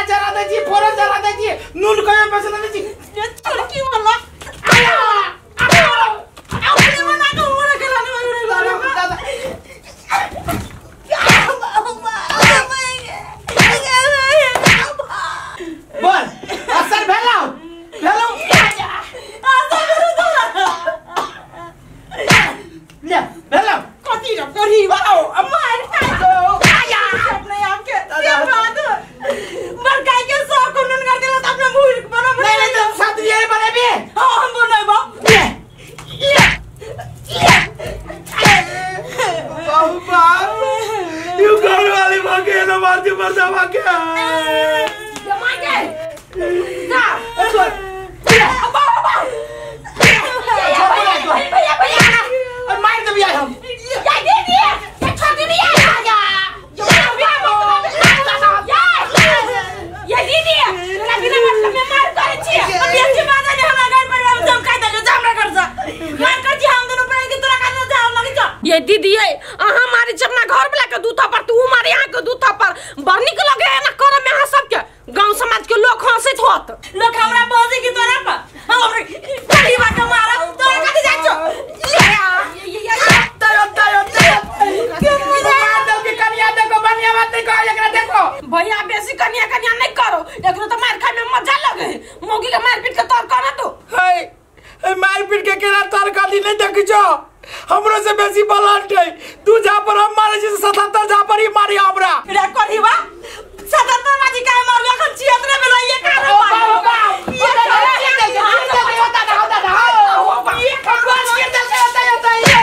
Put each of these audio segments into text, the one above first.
प्याज जरा दै छी, फोरन जरा दै छी, नून कहियो बेसी दै छी। छोड़की वाला अपने बना के वो रख लाने वाले दादा बोल असर भेलौ भेलौ ले भेलौ कथी रे करी वाओ मार आया अपने आप के से बात बड़काई के सौ को नून कर देला त अपना मुंह बना नहीं नहीं तो साथ ये बनेबी। हां हम बनाबो। बाबू बाप you घर वाली भागे ना मारती मरदा भागे जमा के जा बाबा भैया भैया और मार दे भैया हम या दे दे ये छोड़ दे या या या दीदी तोरा बिना मतलब में मार करे छी अभी अच्छी बात है हमरा घर परिवार में धमका देलो जा हमरा घर से मार कर छी हम दोनों प्राणी के तोरा काट जाओ लगे जा। ये दीदी ये अहां मारे छी अपना घर वाला के दू थप्पड़ तू मारे यहां के दू थप्पड़ बड़ निक लगे ना करे में अहां सब के गांव समाज के लोग हंसैत होत लोग हमरा बजे की तोरा पर हम हमरा परिवार के मारब तोरा कथि जाय छो ये तयो तयो तयो मार दो के कनिया देखो बढ़िया बात नहीं कहो एकरा देखो भैया बेसी कनिया कनिया नहीं करो एकरो तो मार खाए में मजा लगे मौगी के मार पीट के तोर कर तू हे ए मार पीट के केना तोर काली नहीं देखी छो हमरो से बेसी बलंट है तू जा पर हम मारे छी 77 जा पर ही मारी हमरा रे करीवा 77 बाजी का मारलो अखन 76 भेलो ये का ओ बाबा ये दादा ये बस के दे होता होता ये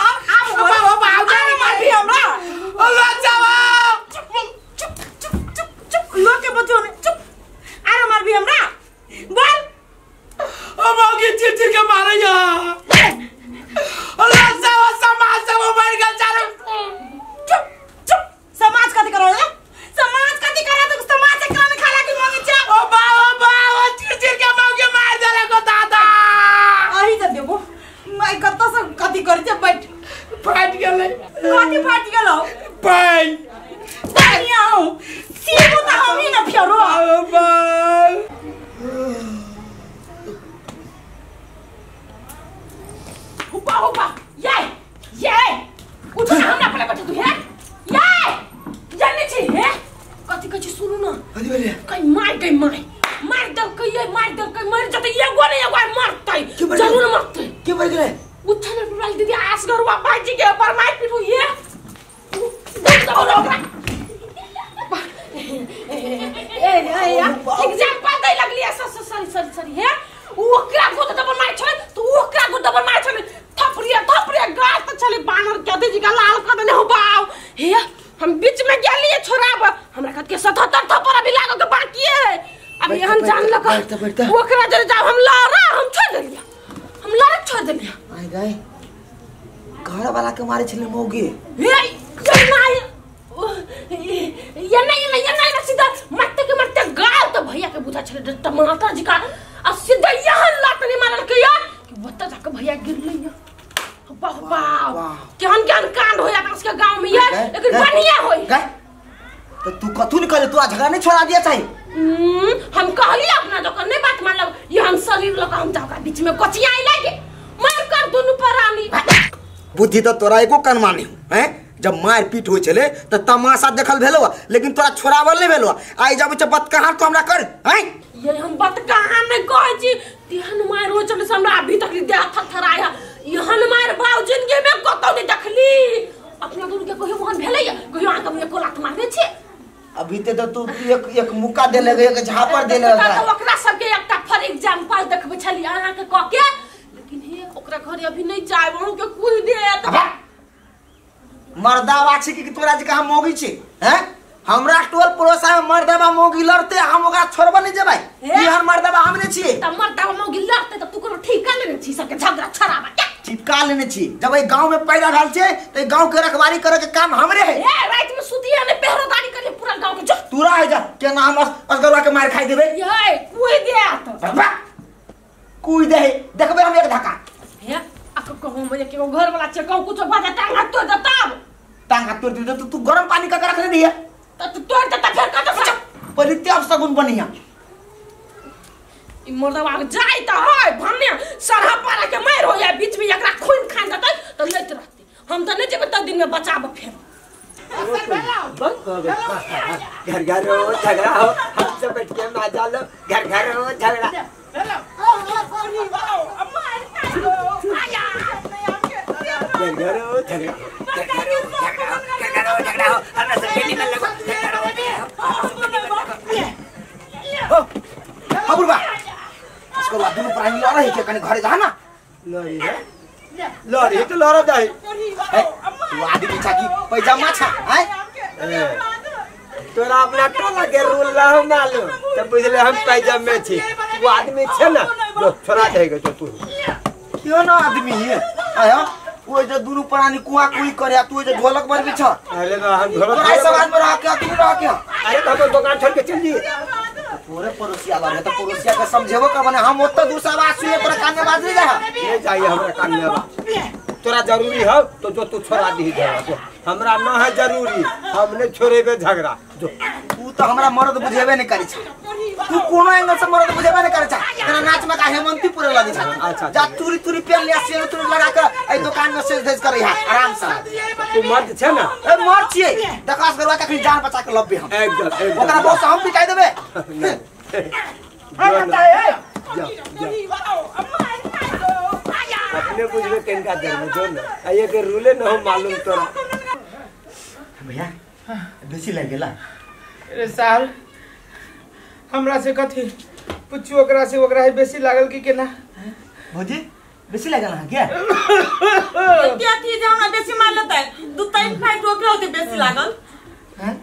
अब अब बाबा बाबा मार भी हमरा ओ लचावा चुप चुप चुप चुप चुप लोग के बच्चों ने चुप आरो मार भी हमरा बोल ओ मौगी चिर चिर के मारे या ओ लचावा समाज सब मर गेल चारू चुप चुप समाज कथि करो रे समाज कथि करा तो समाज से कान खाला की मांगे चा ओ बाबा बाबा चिर चिर के मौगी मार देला को दादा आही त देबो मैं कत से कथि करै छै बैठ फाट गेलै कथि फाट गेलौ पाइन पानी आऊ सीबो त हम ही न फेरो ओ बाबा हुपा हुपा ये ये उठ ना हमरा पले बैठ तू हे ये जाने छी हे कथि कथि सुनू ना कथि भेलै कहीं मार गई मार मार देलकै ये मार देलकै मर जतै एगो ने एगो मरतै जरूर मरतै के मर गेलै उठल वाली दीदी आसगरवा भाईजी के पर मार पीटू ये ए ए एग्जांपल they लगली सॉरी सॉरी सॉरी हे ओकरा गोद दबल मार छले तो ओकरा गोद दबल मार छले थपरिया थपरिया गाल त छले बानर के दे जी का लाल कर देने हो बाव हे हम बीच में गेलिए छोड़ाब हमरा कत के 77 थप्पड़ अभी लागल के बाकी है अब हम जान लग ओकरा जरे जाओ हम लड़ा हम छोड़ देलिए हम लड़ा छोड़ देलिए आइ गए घर वाला के मारे छले मौगी हे ये नहीं ये नहीं ये नहीं सीधा मरते के मरते गाल तो भैया के बुझा छले टमाटर जी का आ सीधा यहां लात नहीं मारल के यार कि बत्ता जाके भैया गिरलै वाह वाह केहन केहन कांड होय अपना सबके गांव में यार लेकिन बढ़िया होय तो तू कथू निकले तू झगड़ा नहीं छोड़ा दिया चाहिए। हम कहली अपना जो नहीं बात मानल ये हम शरीर लग हम जाओ बीच में कचिया लागे मार कर दोनों प्राणी बुद्धि तो तोरा एको कनमा नहीं हैं। जब मार पीट हो छले त तमाशा देखल भेलो लेकिन तोरा छोड़ावल नहीं भेलो। आई जब छै बतकहार तो हमरा कर हैं। ये हम बतकहार नहीं कहै छी तेहन मार हो छले से हमरा अभी तक देह थरथराया। यहन मार बाऊ जिंदगी में कतौ नहीं देखली। अपना दोनों के कहियो मोहन भेलै कहियो अहाँ के एको लात मारने छी। अभी ते तो तू एक एक मुक्का देले एक झापड़ देले त ओकरा सबके एकटा फॉर एग्जांपल देखबै छली अहाँ के कह के लेकिन हे ओकरा घरे अभी नहीं जाय अहूं के कुल दे त मर्दावा छी कि तोरा जे कहां मोगी छी हैं। हमरा टोल पड़ोसा में मर्दावा मोगी लड़ते हम ओकरा छोड़बो नहीं जेबै। ई हर मर्दावा हम नै छी त मर्दावा मोगी लड़ते त तू कोनो ठीका लेने छी सबके झगड़ा छड़ाबा ठीका लेने छी। जब ए गांव में पैदा भेल छै त ए गांव के रखवारी करे के काम हमरे है। ए रात में सुतिया ने पहरेदारी करे पूरा गांव के जो तू रह जा केना हम असगरवा के मार खाई देबै। ये कुई देत बाबा कुई दे देखबै हम एक धक्का। हे आ कहूं मजे के घर वाला छै कहूं कुछ बाजा टांग हाथ तोड़ देता टांग हाथ तोड़ दे तो तू गरम पानी का रखने नहीं है त तोड़ देता फिर कत से पहिले ते सगुन बनिया ई मर्दवा जाय त है भन्ने सरहा पारा के मार हो या बीच में एकरा खून खान देतै त लैत रहतै हम त नै जेबै त दिन में बचाब फेर घर घर हो झगड़ा हो हम सब बैठ के मजा लो घर घर हो झगड़ा घर घर हो झगड़ा घर घर हो झगड़ा हो हमरा सब बेटी में लगो घर हो हो बुढ़वा इसको बात दुनु प्राणी लड़ रही के कने घरे जा ना लड़ी है लड़ी तो लड़ जाए तू आदमी छा की पैजामा छा हैं तोरा अपना टोला के रूल ना हो मालूम त बुझले हम पैजामे छी तू आदमी छे ना जो छोड़ा देगा जो तू क्यों ना आदमी है आया वो जो दुनु प्राणी कुआ कुई करे तू जो ढोलक बजबी छ अरे ना हम ढोलक तोरा समाज में रह के तू रह के अरे हम दुकान छोड़ के चल जी तोरे पड़ोसिया लगे त पड़ोसिया के समझेबो का माने हम ओत दूर से आवाज सुने तोरा कान में बाज नहीं जा नहीं चाहिए हमरा कान में आवाज तोरा जरूरी हो तो जो तू छोड़ा दी झगड़ा जो हमरा न है जरूरी हमने छोड़ेबे झगड़ा जो तू तो हमरा मर्द बुझेबे नहीं करी छा तू कोनो एंगल से मर्द बुझेबे नहीं करी छा तोरा नाच में का हेमंती पूरे लगी छा अच्छा जा तुरी तुरी पेन लिया सेल तुरी लगा के ए दुकान में सेज धज कर यहां आराम से तू मर्द छे ना ए मर्द छिए दकास करवा के जान बचा के लबे हम एकदम एकदम ओकरा बहुत हम पिटाई देबे जा जा अपने बुझबे केनका देर में जो ना आ ये के रूले न हो मालूम तोरा भैया बेसी लग गेला अरे साल हमरा से कथी पूछू ओकरा से ओकरा है बेसी लागल की केना भौजी बेसी लागल हां क्या क्या चीज हमरा बेसी मार लेतै दू तीन फाइट ओकरा होते बेसी लागल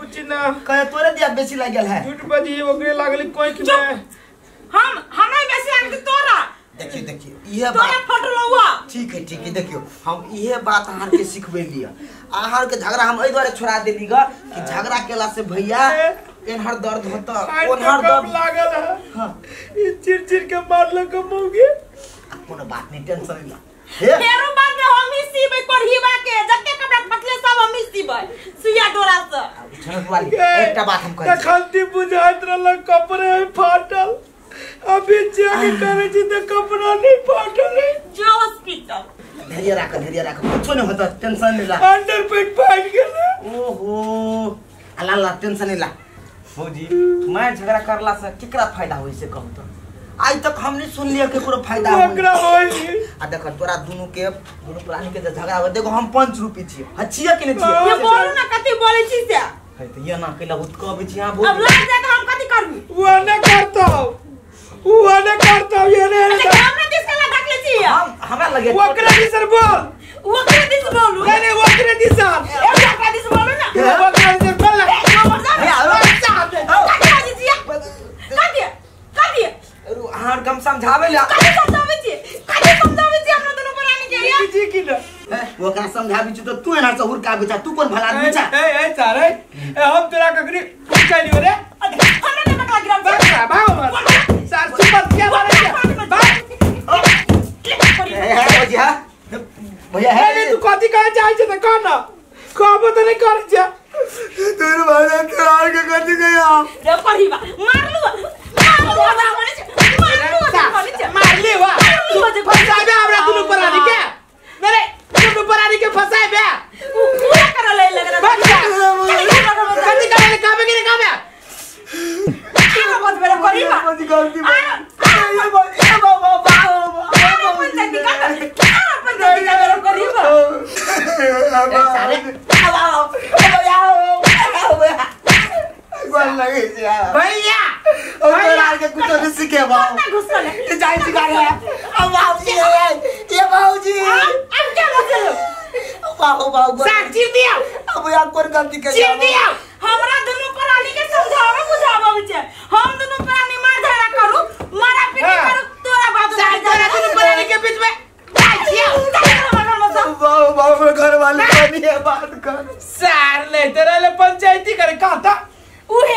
पूछी ना कहे तोरे दिया बेसी लागल है झूठ बजी ओकरे लागल कोई कि मैं हम हमरा बेसी लागल तोरा देखियो देखियो ये तोरा फटल हुआ ठीक है देखियो हम इहे बात अहाँ के सिखबे लिया अहाँ के झगड़ा हम एहि दुआरे छोड़ा देली ग कि झगड़ा केला से भैया एनहर दर्द होता ओनहर दर्द लागल है हां ई चिर चिर के मारल के मौगी कोनो बात नहीं टेंशन नहीं फेरो बाद में हम ही सीबै कोढ़ीबा के जते कपड़ा फटले सब हम ही सीबै सुइया डोरा से छनक वाली एकटा बात हम कहै तखन बुझाइत रहल कपड़े फाटल अभी चेक करे छी त कपड़ा नहीं फाटल है जो हॉस्पिटल धैर्य राख कुछो नहीं होता टेंशन नहीं ला अंडर पेट फाट गेल ओहो अला ला टेंशन नहीं ला भौजी मैं झगड़ा करला से केकरा फायदा होई से कहू तो आज तक हमने सुन लिया के कोनो फायदा होई ओकरा होई आ देखो तोरा दुनु के दुनु प्राणी के झगड़ा हो देखो हम 5 रुपये छी हचिया के नहीं छी ये बोलू ना कथि बोलै छी से है त ये ना केला उत कहबै छी हां बोल अब लाग जाए त हम कथि करबी वो ने करता वो ने करता ये ने हमरा दिस के ला ढकले छी हम हमरा लगे ओकरा दिस बोल ओकरा दिस बोलू नहीं नहीं ओकरा दिस ए ओकरा दिस बोलू ना ओकरा दिस बोल कथि अहाँ हम समझावे ला कथि समझावे छी कथि समझावे छी हमरा दुनु प्राणी के या जी की ना ओकरा समझाबी छी त तू एना से हुरकाबे छा तू कोन भला आदमी छा ए ए सारे ए हम तोरा ककरी पूछलियो रे हमरा ने पकड़ा गिरम भाग भाग सार सुपर क्या मारे भाग ए भैया भैया है तू कथि कहे चाहे छै त कह ना कहबो त नहीं करे छै तोर भाई तोरा के कथि गया रे पढ़ीबा मारलू मारलू मारली वा फसाबे हमरा दुनु प्राणी के मेरे दुनु प्राणी के फसाबे उ पूरा करल लग रहा कथि करे काबे के काबे की बात मेरे पढ़ीबा गलती भैया भैया के कुछ नहीं सीखे बाबू जाई सिखा रहे अब बाबूजी ये बाबूजी अब क्या बोललो बाबू बाबू साग चीर दिया अब यार कोन गलती कर चीर दिया हमरा दुनु प्राणी के समझावे बुझावे छै हम दुनु प्राणी मार झगड़ा करू मारा पीटी करू तोरा बात साग तोरा दुनु प्राणी के बीच में जाई छिया बाबू बाबू घर वाले नहीं है बात कर सार ले तेरा ले पंचायती करे कहता उहे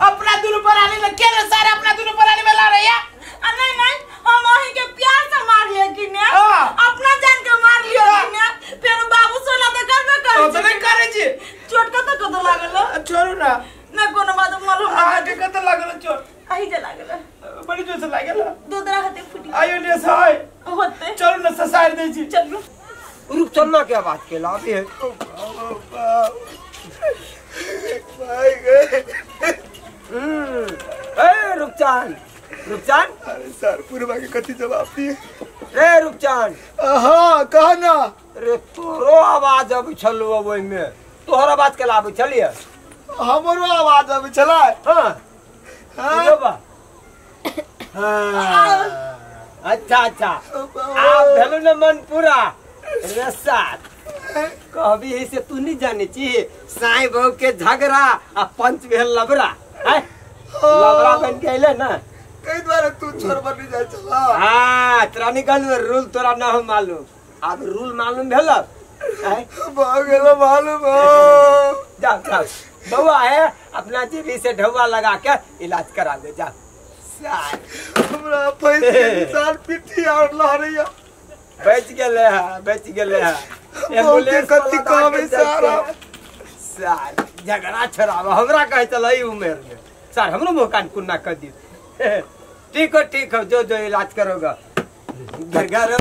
अपना दुनु प्राणी ले के सारे अपना दुनु प्राणी में लड़ रही है नहीं नहीं हम अही के प्यार से मार लिए कि ने अपना जान के मार लियो कि ने फिर बाबू सोना त करबे करे तो नहीं करे छी चोट कत कत लागल छोड़ू ना ना कोनो बात मालूम आ गेल दोदरा हते फुटी आयो ने सहाय होते चलू न ससार दै छी चलू रूपचन्ना के आवाज के लाबी है भाई गए ए रूपचान रूपचान अरे सर पूर्वा के कथी जवाब दिए रे रूपचान हां कह ना रे तोरो आवाज अब छलु ओइ में तोहर आवाज के लाबी छलिए हमरो आवाज अब छला हां हां बा हां अच्छा अच्छा आप भेलो न मन पूरा रे साथ कहबी ही से तू नहीं जाने छी साईं बहू के झगड़ा आ पंच भेल लबरा हैं लबरा बन के अइले ना कई द्वारा तू छोर बन जाय छला हां तोरा निकल रूल तोरा ना हम मालूम अब रूल मालूम भेल हैं भऽ गेल मालूम जा जा बउआ है अपना जेबी से ढौआ लगा के इलाज करा ले जा हमरा पैसे के निशान पिट्ठी और लहरैया बच गेले है बच गेले है एम्बुलेंस कथी कहबै सारा सार झगड़ा छोड़ावा हमरा कहे चल ई उम्र में सर हमरो मुंह कान कुन्ना कर दी ठीक हो जो जो इलाज करोगा घर घर।